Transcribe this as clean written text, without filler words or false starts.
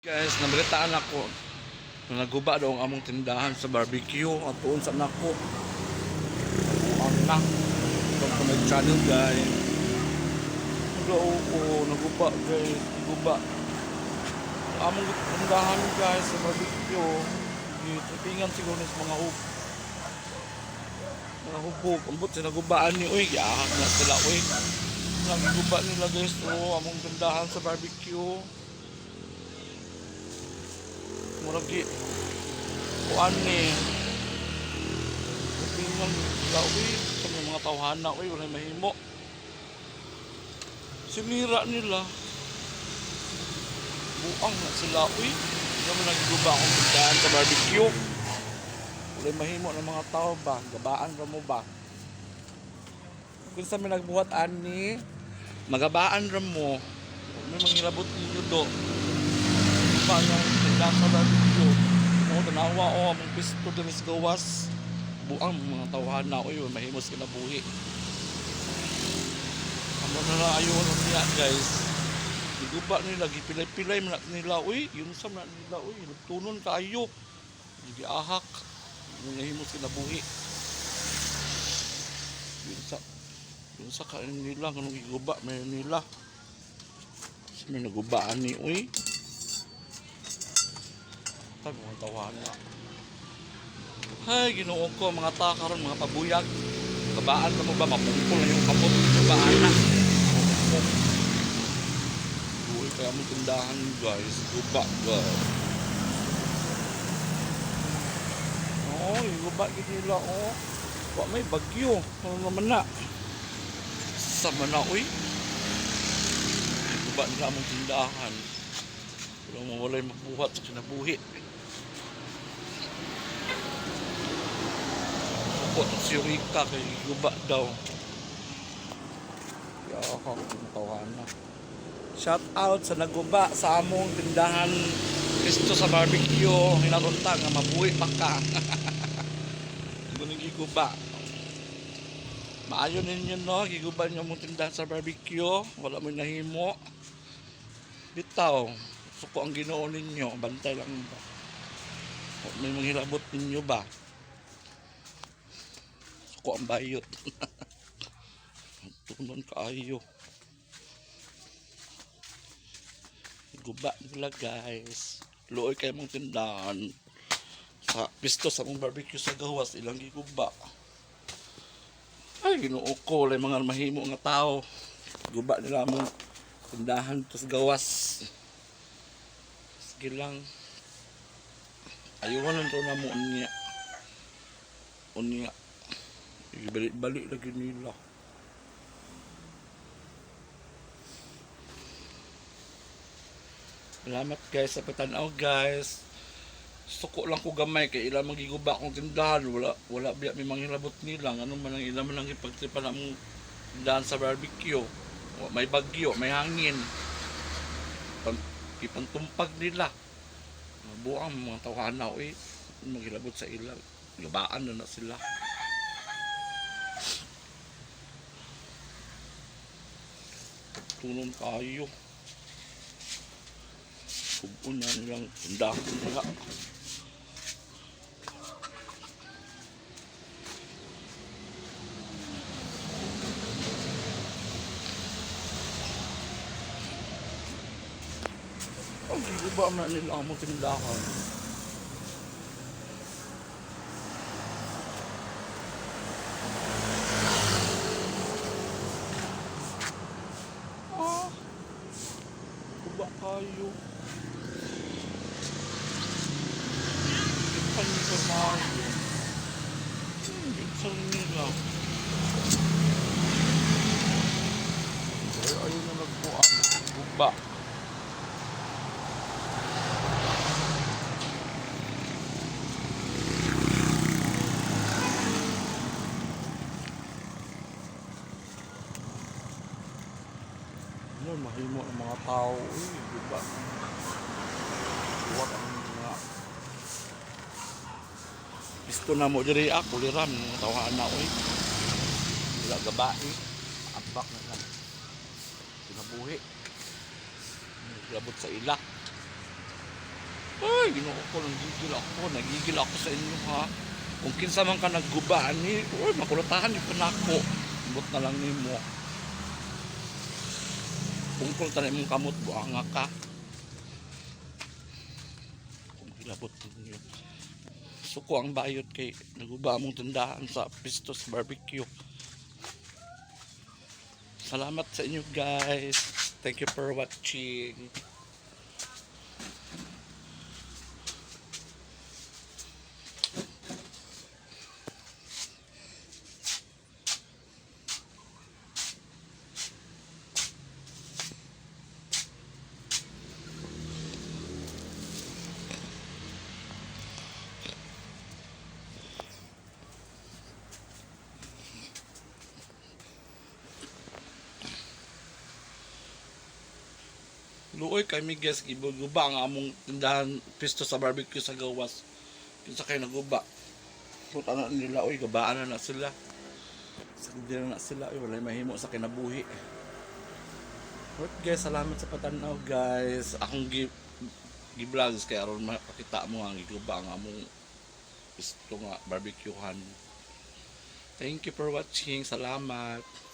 Guys, nabalitaan ako na naguba daw ang among tindahan sa barbecue at tuon sa nako. Naguang na. Welcome to my channel, guys. Oo, naguba, guys. Naguba. Ang among tindahan, guys, sa barbecue. Gitripingan siguro sa mga hub. Mga hubog. Ambot sa nagubaan ni. Uy, giahak na sila. Uy, naguba nila, guys. Oo, among tindahan sa barbecue. Murag gi kuan ni tingnan sila, uy, sa mga tawhana, uy, walay mahimo, sinira nila. Buang na sila, uy. Hindi mo nagiguba akong tindahan sa barbecue. Walay mahimo ng mga tao ba, gabaan ra mo ba kung sa may nagbuhat ani, magabaan ra mo. May manghilabot ninyo do pa ng tindahan sa barbecue. Ako tanawa o among pisto diri sa gawas. Buang mga tawhana, oy, mahimos kinabuhi. Amo na lang ayon niya, guys. Giguba nila, gipilay-pilay man na nila, uy, yun sa man na nila, uy, tunon kaayo. Giahak. Yung nahimos kinabuhi. Yun sa yun sa kain nila, kanong giguba may nila. Sa may nagubaan ni, uy. Tayo mga tawana. Hay, ginoo ko, mga takaron, mga pabuyag. Kabaan na mo ba? Mapungkol na yung kamot. Kabaan na. Uy, kaya mo tindahan, guys. Guba, guys. Oo, guba gid nila, oh. Wa may bagyo. Ano naman na? Sama na, uy. Guba nila among tindahan. Wala mo walay mabuhat sa kinabuhi. Ako si Rika kay guba daw. Kaya ako na. Shout out sa naguba sa among tindahan Kristo sa barbecue hinatunta nga mabuhi pa ka. Gunang giguba. Maayo ninyo no, giguba niyo among tindahan sa barbecue, wala mo nahimo. Bitaw, suko ang Ginoo ninyo, bantay lang ba. May manghilabot ninyo ba? Suko ang bayot. Tunon kaayo. Guba nila, guys. Luoy kayo mong tindahan. Sa pisto sa mong barbecue sa gawas, ilang giguba. Ay, ginoo ko, walay mga mahimo nga tao. Guba nila mong tindahan tas gawas. Sige lang. Ayun lang to na mo unya. Unya. Ibalik-balik lagi nila. Salamat, guys, sa patanaw, guys. Suko lang ko gamay kay ilang magiguba akong tindahan, wala wala biya may manghilabot nila, ano man ang ilang man ang ipagtripan among tindahan sa barbecue. May bagyo, may hangin. Pan, ipantumpag nila. Buang mga tawhana, uy, maghilabot sa ilang. Gabaan na na sila. Tunon kayo. Hugon na nilang tindahan nila. Ang giguba na nila ang mga tindahan. Ah, guba kayo. Ipan ko maayo. Saan nila? Ay, ayaw na nagkuhan. Guba. Ano, mahimo ng mga tao. Uy, guba. Buwat ang mga pisto na mo diri ah, kuliram mga tawhan na, uy. Wala gabai. Ambak na lang. Kinabuhi. Labot sa ila. Ay, Ginoo ko, nagigil ako, nagigil ako sa inyo, ha. Kung kinsa man ka nagguba ani, uy, makulatahan gyud nako. Ambot na lang nimo. Tungkol tanan imong kamot, buanga ka. Kung hilabot ninyo. Suko ang bayot kay naguba among tindahan sa Pistos Barbecue. Salamat sa inyo, guys. Thank you for watching. Luoy kami, guys, gibuguba ang among tindahan pisto sa barbecue sa gawas. Kinsa kay naguba? Puta na nila oy, gabaan na na sila. Sakdi na na sila oy, walay mahimo sa kinabuhi. Right guys, salamat sa patanaw, guys. Akong gi vlogs kay aron makakita mo ang giguba ang among pisto nga barbecuehan. Thank you for watching. Salamat.